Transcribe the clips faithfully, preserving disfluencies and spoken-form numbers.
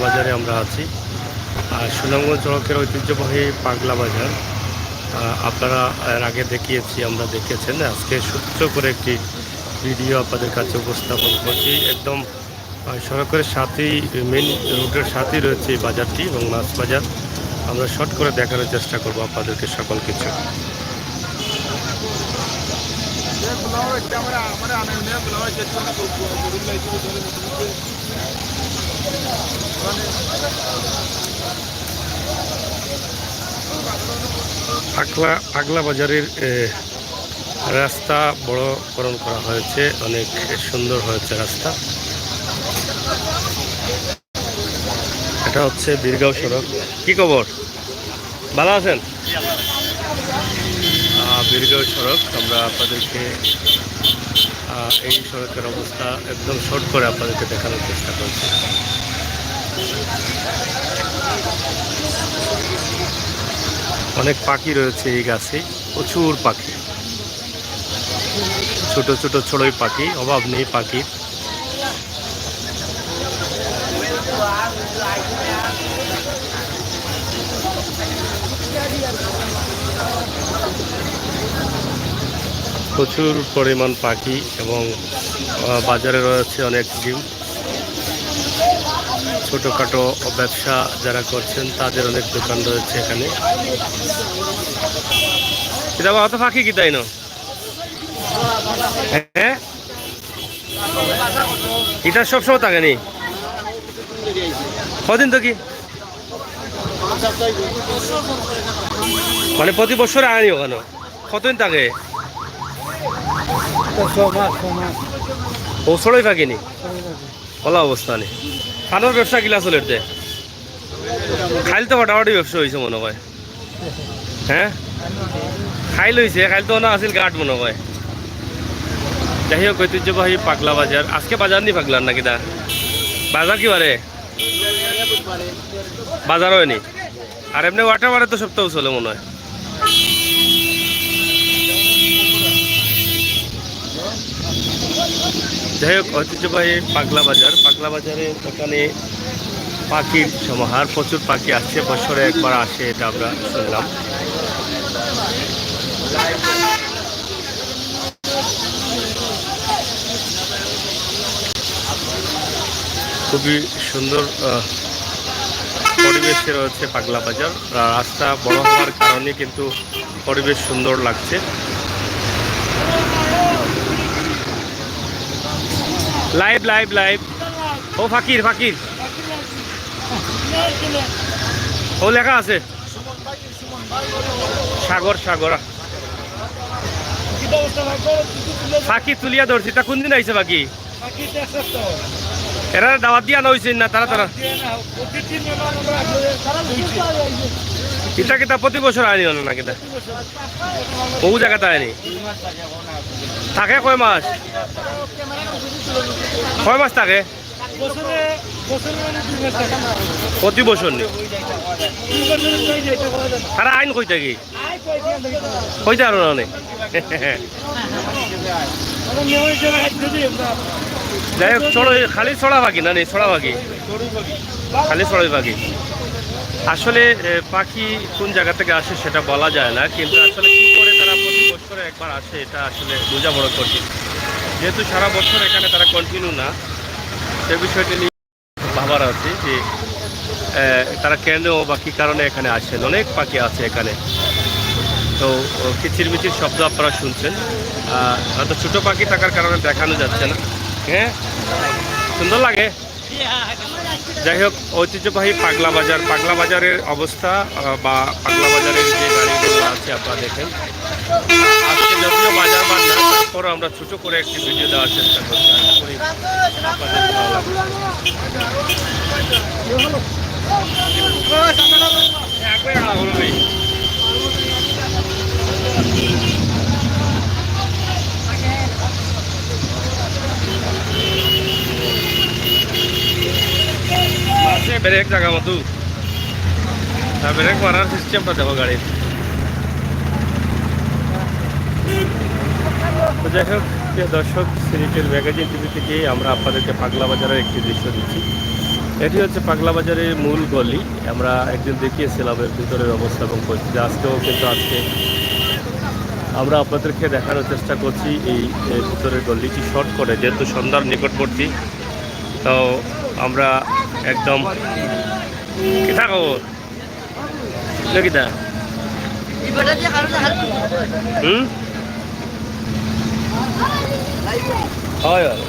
বাজারে আমরা আছি। আর সুনামগঞ্জ সড়কের ঐতিহ্যবাহী পাগলা বাজার, আহ, আপনারা এর আগে দেখিয়েছি, আমরা দেখেছেন। আজকে সূক্ষ্ম করে একটি ভিডিও আপনাদের কাছে উপস্থাপন করছি। একদম, আহ, সড়কের সাথেই, মেইন রোডের সাথেই রয়েছে এই বাজারটি এবং মাছ বাজার। আমরা শর্ট করে দেখানোর চেষ্টা করব আপনাদেরকে সকল কিছু। পাগলা, পাগলা বাজারের, এ, রাস্তা বড়করণ করা হয়েছে, অনেক সুন্দর হয়েছে রাস্তা। এটা হচ্ছে বীরগাঁও সড়ক। কি খবর? ভালো আছেন? আহ, বীরগাঁও সড়ক, আমরা আপনাদেরকে, আহ, এই সড়কের অবস্থা একদম শর্ট করে আপনাদেরকে দেখানোর চেষ্টা করছি। অনেক পাখি রয়েছে এই গাছে, প্রচুর পাখি, ছোট ছোট চড়ুই পাখি, অভাব নেই পাখির। প্রচুর পরিমাণ পাখি এবং, আহ, বাজারে রয়েছে অনেক ডিম। ছোটোখাটো ব্যবসা যারা করছেন, তাদের অনেক দোকান রয়েছে এখানে। কিতা বা, অত পাখি কিতা ইনো? হ্যাঁ, ইটা সবসময় থাকে নি? কদিন থাকি? মানে, প্রতি বছর আয় নি ওখানো? কতদিন থাকে? ও, চড়ুই পাখি নি? অলা অবস্থা নি? পানর ব্যবসা কিলা চলের তে? খাইল তো ফাটাফাটি ব্যবসা অইছে মনে হয়। হ্যাঁ, খাইল অইছে, খাইল তো না আছিল গাট মনে হয়। যাই হোক, ঐতিহ্যবাহী পাগলা বাজার। আজকে বাজার নি পাগলার নাকি দা? বাজার কি বারে? বাজার অয়নি। আর এমনি ওয়াটার বারে তো সপ্তাহ চলে মনে হয়। যাই হোক, ঐতিহ্যবাহী পাগলা বাজার, পাগলা বাজারে এখানে পাখির সমাহার, প্রচুর পাখি আসছে, বছরে একবার আসে, এটা আমরা শুনলাম। খুবই সুন্দর, আহ, পরিবেশে রয়েছে পাগলা বাজার। রা-, রাস্তা বড় হওয়ার কারণে কিন্তু পরিবেশ সুন্দর লাগছে। Live, live, live. ও ফাকির, ফাকির। ও লেখা আছে। সাগর, সাগর। ফাকি তুলিয়া ধরছি, তা কোন দিন আইছে ফাকি? এরা দাওয়াত দিয়া না অইছে না, তারা, তারা। ইতা কিতা প্রতি বছর আয় নি না কিতা? বহু জায়গাতে আয় নি। থাকে কয় মাস? কয় মাস থাকে? প্রতি বছর নি? তারা আইন কই থাকি? কইতে পারো না অনেক। যাই হোক, চড়ুই, খালি চড়া পাখি না, নেই চড়া পাখি, খালি চড়ুই পাখি। আসলে, এ, পাখি কোন জায়গা থেকে আসে সেটা বলা যায় না, কিন্তু আসলে কি করে তারা প্রতি বছর একবার আসে, এটা আসলে বোঝা বড় কঠিন। যেহেতু সারা বছর এখানে তারা কন্টিনিউ না, সে বিষয়টি নিয়ে ভাবার আছে যে, আহ, তারা কেন বা কী কারণে এখানে আসেন। অনেক পাখি আছে এখানে। তো, ও, কিচিরমিচির শব্দ আপনারা শুনছেন। আহ, হয়তো ছোটো পাখি থাকার কারণে দেখানো যাচ্ছে না। হ্যাঁ, সুন্দর লাগে। যাই হোক, ঐতিহ্যবাহী পাগলা বাজার, পাগলা বাজারের অবস্থা, আহ, বা পাগলা বাজারের যে গাড়িগুলো আছে আপনারা দেখেন, আজকে যদিও বাজার বাদ না, তারপরও আমরা ছোট করে একটি ভিডিও দেওয়ার চেষ্টা করছি। আশা করি আপনাদের ভালো লাগবে। মাসে ব্রেক জাগা মতো। না, ব্রেক মারার সিস্টেমটা দেখো গাড়ির। তো যাই হোক, প্রিয় দর্শক, সিলেটের ম্যাগাজিন টিভি থেকে আমরা আপনাদেরকে পাগলা বাজারের একটি দৃশ্য দিচ্ছি। এটি হচ্ছে পাগলা বাজারের মূল গলি। আমরা একদিন দেখিয়েছিলাম এর ভিতরের অবস্থা এবং পরিস্থিতি। আজকেও কিন্তু আজকে আমরা আপনাদেরকে দেখানোর চেষ্টা করছি এই, এই ভিতরের গলিটি শর্ট করে, যেহেতু সন্ধ্যার নিকটবর্তী। তো আমরা একদম, কিতা খবর? না কিতা? হুম? হয়, হয়।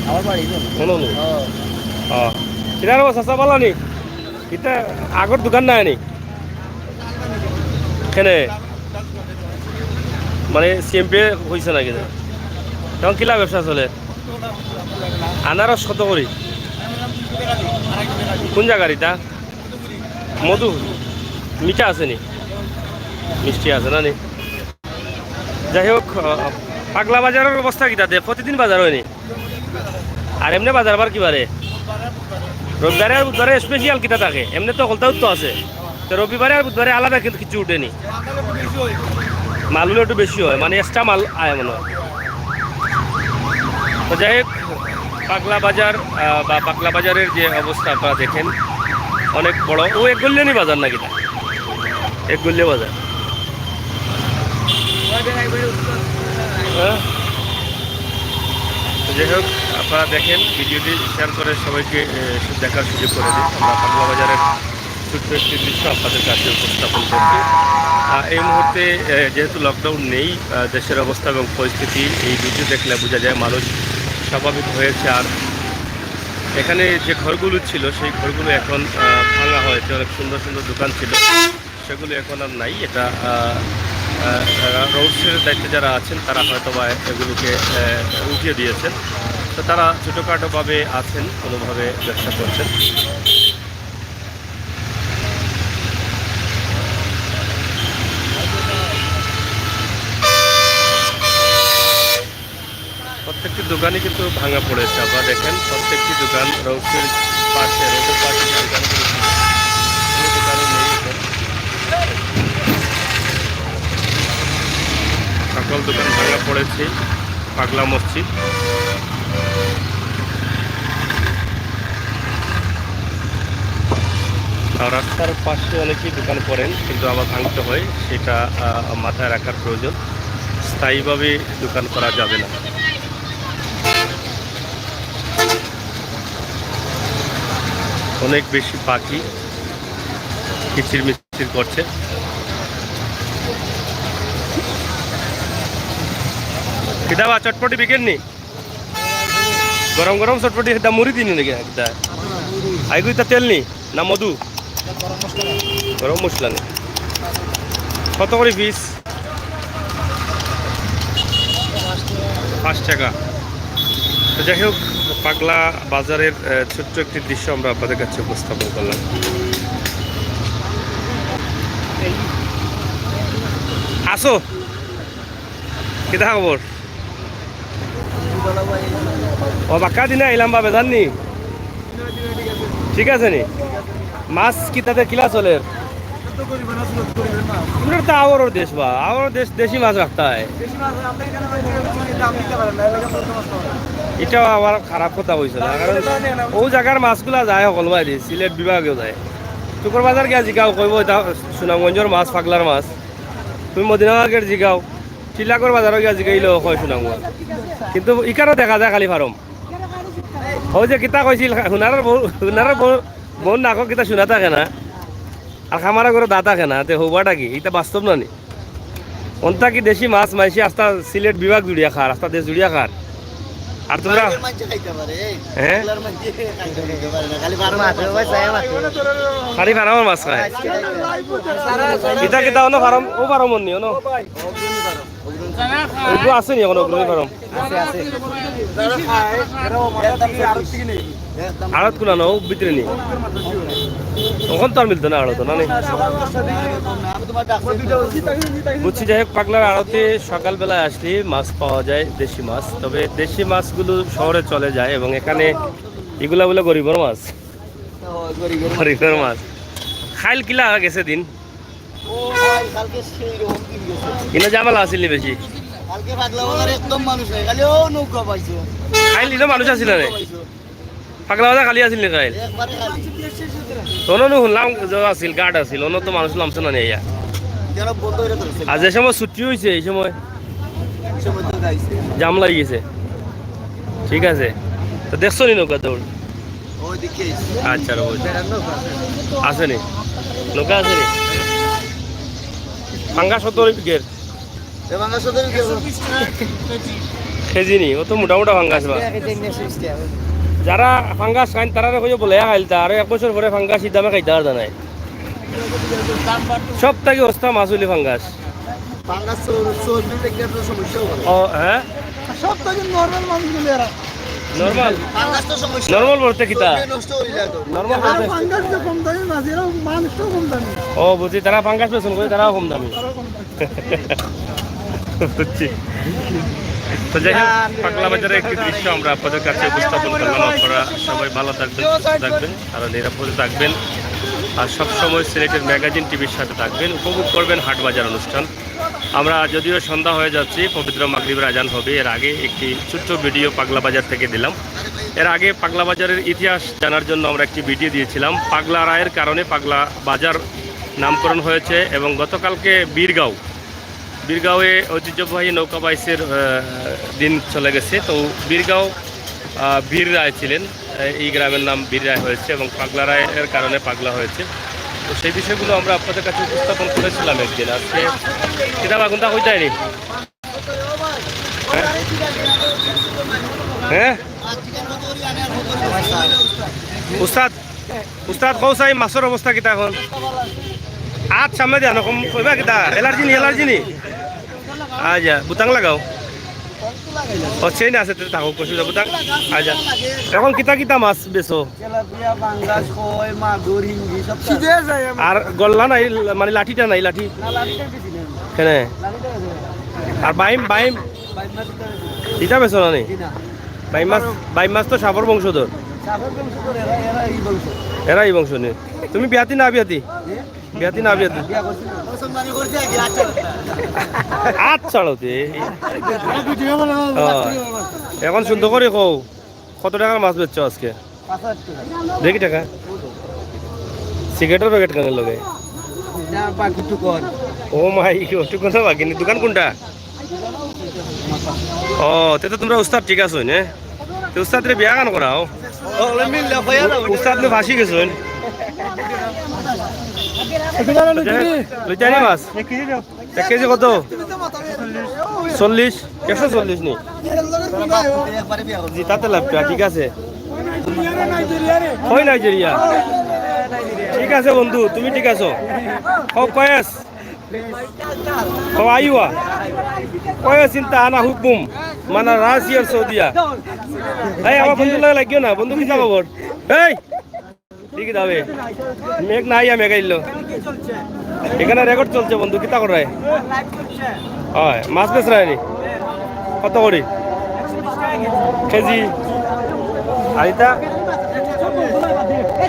আমার বাড়ি তো। কোনো নেই। হ্যাঁ। কিনার অবস্থা, চাচা, ভালা নি? ইতা আগর দোকান নাই নি? কেনে? মানে, সিএমপি হইছে না কিনা? তখন কিলা ব্যবসা চলে? আনারস কত করি? কোন জাগার ইতা? মধু? মিঠা আছে নি? মিষ্টি আছে না নি? যাই হোক, আহ, পাগলা বাজারের অবস্থা কিতা দে? প্রতিদিন বাজার হয় নি? আর এমনে বাজার বার কি বারে? রবিবারে আর বুধবারে স্পেশাল কিতা থাকে? এমনে তো হকলতাউ তো আছে। তো রবিবারে আর বুধবারে আলাদা কিন্তু কিছু উঠে নি। মাল অইলে একটু বেশি হয়, মানে এক্সট্রা মাল আয় মনে হয়। তো যাই হোক, পাগলা বাজার, আহ, বা পাগলা বাজারের যে অবস্থা আপনারা দেখেন, অনেক বড়। ও এক গল্লিয়ানি বাজার নাকি না? এক গল্লিয়া বাজার। হ্যাঁ? তো যাই হোক, আপনারা দেখেন, ভিডিওটি শেয়ার করে সবাইকে, এ, দেখার সুযোগ করে দিন। আমরা পাগলা বাজারের ছোট্ট একটি দৃশ্য আপনাদের কাছে উপস্থাপন করছি। আহ, এই মুহূর্তে, এ, যেহেতু লকডাউন নেই, আহ, দেশের অবস্থা এবং পরিস্থিতি এই ভিডিও দেখলে বোঝা যায় মানুষ স্বাভাবিক হয়েছে। আর এখানে যে ঘরগুলো ছিল, সেই ঘরগুলো এখন, আহ, ভাঙা হয়েছে। অনেক সুন্দর সুন্দর দোকান ছিল, সেগুলো এখন আর নাই। এটা, আহ, আহ, রোড সেফের দায়িত্বে যারা আছেন, তারা হয়তো বা এগুলোকে, আহ, উঠিয়ে দিয়েছেন। তো তারা ছোটোখাটোভাবে আছেন, কোনোভাবে ব্যবসা করছেন। প্রত্যেকটি দোকানই কিন্তু ভাঙা পড়েছে। আপনারা দেখেন, প্রত্যেকটি দোকান রোডের পাশে, রোডের পাশে যে দোকানগুলো ছিল, কোনো দোকানও নেই এখন। সকল দোকান ভাঙা পড়েছে। পাগলা মসজিদ। আর রাস্তার পাশে অনেকেই দোকান করেন, কিন্তু আবার ভাঙতে হয়, সেটা, আহ, মাথায় রাখার প্রয়োজন। স্থায়ীভাবে দোকান করা যাবে না। অনেক বেশি পাখি কিচিরমিচির করছে। কিতা বা, চটপটি বিকেন নি? গরম গরম চটপটি, এটা মুড়ি দিন নাকি? কিতা? আইগু, ইতা তেল নি না মধু? গরম মশলা নি। কত করি পিস? পাঁচ টাকা। তো যাই হোক, পাগলা বাজারের, আহ, ছোট্ট একটি দৃশ্য আমরা আপনাদের কাছে উপস্থাপন করলাম। আসো, কিতা খবর? ও, বাক্কা দিনে আইলাম বা, বেজার নি? ঠিক আছে নি? মাছ কিতাতে কিলা চলের? আমরা তো আওরর দেশ বা, আওরর দেশ দেশি মাছ রাখতে হয়। ইটাও আবার খারাপ কথা কইছো না, কারণ অউ জাগার মাছগুলা যায় হকল বায়দি, সিলেট বিভাগেও যায়। শুক্রবাজার গিয়া জিগাও, কইবো ইটা সুনামগঞ্জর মাছ, পাগলার মাছ। তুমি মদিনা মার্কেট জিগাও, টিলাগড় বাজারো গিয়া জিগাইলেও কয় সুনামগঞ্জ। কিন্তু ইকানো দেখা যায় খালি ফার্ম। অউ যে কিতা কইছিল, হুনারর বউ, হুনারর বউ, বউর নাকো কিতা শুনা থাকে না, আর খামারা করে দা থাকে না, তে হউবাটা কি? ইটা বাস্তব না নি? অন্তা কি দেশি মাছ মাইনষে আস্তা সিলেট বিভাগ জুড়িয়া খার, আস্তা দেশ জুড়িয়া খার। আর তোমরা, হ্যাঁ? খালি ফার্মর মাছ খায়। ইটা কিতা অনো ফার্ম, অউ ফার্মর নি অনো? অগ্রণী ফার্ম। অগ্রণী ফার্ম। আছে নি অনো অগ্রণী ফার্ম? আছে, আছে। আড়ত কুনানো, অউ ভিতরে নি? অখন তো আর মিলতো না আড়ত, না নি? বুঝছি, যাই হোক, পাগলার আড়তে সকালবেলায় আসলে মাছ পাওয়া যায়, দেশি মাছ। তবে দেশি মাছগুলো শহরে চলে যায় এবং এখানে ইগুলা বলে গরিবর মাছ। গরিবর মাছ। খাইল কিলা গেছে দিন? ও ভাই, কালকে সেই রকম দিন গেছে। ইনো ঝামেলা আছিল নি বেশি? কালকে পাগলা বাজারে একদম মানুষ নাই, খালি অউ নৌকা পাইছো। খাইল ইনো মানুষ আছিল না নি? পাইছো। পাগলা বাজার খালি আছিল নি কাইল? অনো নু হুনলাম যে আছিল, গার্ড আছিল, অনো তো মানুষ লামছে না নিয়া। আর যে সময় ছুটি অইছে, এই সময় জাম লাগি গেছে। ঠিক আছে, তো দেখছো নি নৌকা দৌড়? আচ্ছা, রোজ আছে নি? নৌকা আছে নি? পাঙ্গাস কত বিকের? কেজি নি, ও তো মোটা মোটা পাঙ্গাস বা। যারা পাঙ্গাস খাইন, তারারে কইও বলে খাইলতা, আরো এক বছর পরে পাঙ্গাস ই দামে খাইতা আর জানাই। সব থাকি সস্তা মাছ অইলে পাঙ্গাস। পাঙ্গাস চর্বি থাকি আপনার সমস্যা হবে। ও, হ্যাঁ? সব থাকি নরমাল মানুষ বলে এরা। নরমাল? পাঙ্গাস তো সমস্যা। নরমাল বলতে কিতা? চর্বি নষ্ট হয়ে যায় তো। নরমাল আর বলতে পাঙ্গাস যে কম দামি মাছ, এরা মানুষটাও কম দামি। ও, বুঝছি, তারা পাঙ্গাস পছন্দ করে, তারাও কম দামি। আরো কম দামি। বুঝছি। তো যাই হোক, পাগলা বাজারের একটি দৃশ্য আমরা আপনাদের কাছে উপস্থাপন করলাম। আপনারা সবাই ভালো থাকবেন, সুস্থ থাকবেন, আর নিরাপদে থাকবেন। আর সব সময় সিলেটের ম্যাগাজিন টিভির সাথে থাকবেন, উপভোগ করবেন হাট বাজার অনুষ্ঠান। আমরা যদিও সন্ধ্যা হয়ে যাচ্ছি, পবিত্র মাগরিবের আজান হবে, এর আগে একটি ছোট্ট ভিডিও পাগলা বাজার থেকে দিলাম। এর আগে পাগলা বাজারের ইতিহাস জানার জন্য আমরা একটি ভিডিও দিয়েছিলাম। পাগলা রায়ের কারণে পাগলা বাজার নামকরণ হয়েছে এবং গতকালকে বীরগাঁও, বীরগাঁওয়ে ঐতিহ্যবাহী নৌকা বাইচের, আহ, দিন চলে গেছে। তো বীরগাঁও, আহ, বীর রায় ছিলেন, আহ, এই গ্রামের নাম বীর রায় হয়েছে এবং পাগলা রায়ের কারণে পাগলা হয়েছে। তো সেই বিষয়গুলো আমরা আপনাদের কাছে উপস্থাপন করেছিলাম একদিন। আজকে কিতাব আগুনটা হইতে হয়নি। হ্যাঁ? হ্যাঁ? উস্তাদ, উস্তাদ, কও চাই, মাছর অবস্থা কিতা এখন? আত সামনে দিয়া নকম, কইবা কিতা? অ্যালার্জি নি, অ্যালার্জি নি? আচ্ছা, বুতাম লাগাও। ও, চেইন আছে, তে থাকো, কষে যাবো, বুতাম। আচ্ছা, এখন কিতা কিতা মাছ বেচো? তেলাপিয়া, পাঙ্গাস, কই, মাগুর, হিঙ্গি, সব তো আছে। আর গল্লা নাই, মানে লাঠিটা নাই, লাঠি? না, লাঠিটা বেশি নেই। কেনে? লাঠিটা বেশি নেই। আর বাইম, বাইম? বাইম মাছ ইটা বেশি নেই। ইটা বেচো না নি? জি না। বাইম মাছ, বাইম মাছ তো সাপর বংশধর। সাপর বংশধর, এরা, এরা এই বংশ। এরা এই বংশ নি। তুমি বিয়াতি না বিয়াতি? জি? বিয়াতি না বিয়াতি? বিয়া করছি না। আত ছাড়ো তে। হ্যাঁ। এখন সুন্দর করি কও, কত টাকার মাছ বেচছো আজকে? পাঁচ হাজার টাকা। দেখি টাকা। সিগারেটের প্যাকেট কেনে লগে? না, বাকি টুকন। ও মাই, ওটুকু তো বাকি নি। দোকান কোনটা? ও, তে তো তোমরা উস্তাদ ঠিক আছো, নে? তে উস্তাদরে বিয়া গান করাও। ও, ওলে মিল না, ভাইয়া না। উস্তাদ নে ফাঁসি গেছো, নে? লইতানি মাছ? এক কেজি কত? চল্লিশ? একশো চল্লিশ নি? জি, তাতে লাগবে, ঠিক আছে। ওই নাইজেরিয়া। ঠিক আছে বন্ধু, তুমি ঠিক আছো? ও কয়েস। ও আইওয়া। কয়েস ইনতা আনা হুকুম। মানা রাশিয়ার সৌদিয়া। এই আমার বন্ধু লাগে লাগিও না, বন্ধু কিতা খবর? এই! ঠিক যাবে। মেঘ নাই, মেঘ আইলো। এখানে রেকর্ড চলছে বন্ধু, কিতা করে? হয়, মাছ বেচরায় নি? কত করি? কেজি? আর ইটা?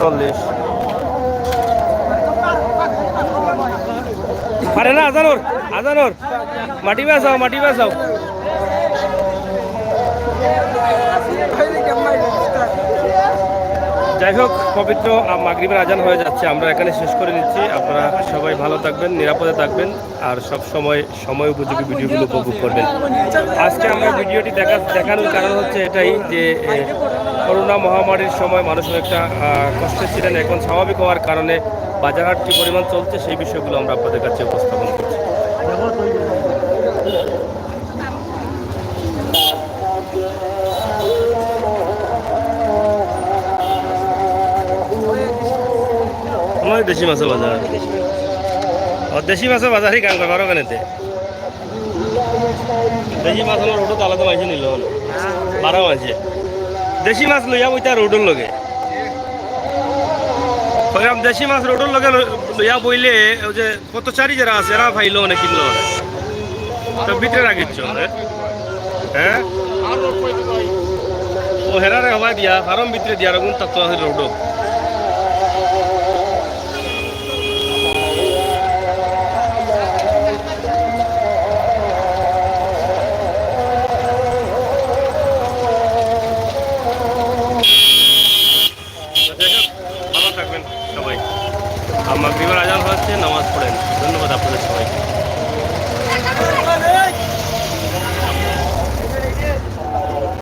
চল্লিশ। পারে না, আজানর, আজানর। মাটি বাঁচাও, মাটি বাঁচাও। যাই হোক, পবিত্র, আ, মাগরিবের আজান হয়ে যাচ্ছে, আমরা এখানে শেষ করে নিচ্ছি। আপনারা সবাই ভালো থাকবেন, নিরাপদে থাকবেন, আর সব সময় সময় উপযোগী ভিডিওগুলো উপভোগ করবেন। আজকে আমরা ভিডিওটি দেখা, দেখানোর কারণ হচ্ছে এটাই যে, এ, করোনা মহামারীর সময় মানুষ অনেকটা, আ, কষ্টে ছিলেন, এখন স্বাভাবিক হওয়ার কারণে বাজারহাট কী পরিমাণ চলছে সেই বিষয়গুলো আমরা আপনাদের কাছে উপস্থাপন করছি। ওই দেশি মাছের বাজার। ও, দেশি মাছের বাজারই গান করে পারো কেনেতে? দেশি মাছ আমার রোডও তালাতে মাইছে নিল হলো। বারো মাইছে। দেশি মাছ লইয়া বইতা রোডর লগে। কইলাম, দেশি মাছ রোডর লগে লই-, লইয়া বইলে ওই যে পথচারী যারা আছে, এরা পাইলো অনেক কিনলো অনেক। তো ভিতরে রাখিচ্ছ, হ্যাঁ? হ্যাঁ? ও হেরারে হবাই দিয়া, ফার্ম ভিতরে দিয়া রাখুন, তার তো আছে রোডও। সবাই। আর মাগরিবের আজান হচ্ছে, নামাজ পড়েন। ধন্যবাদ আপনাদের সবাইকে।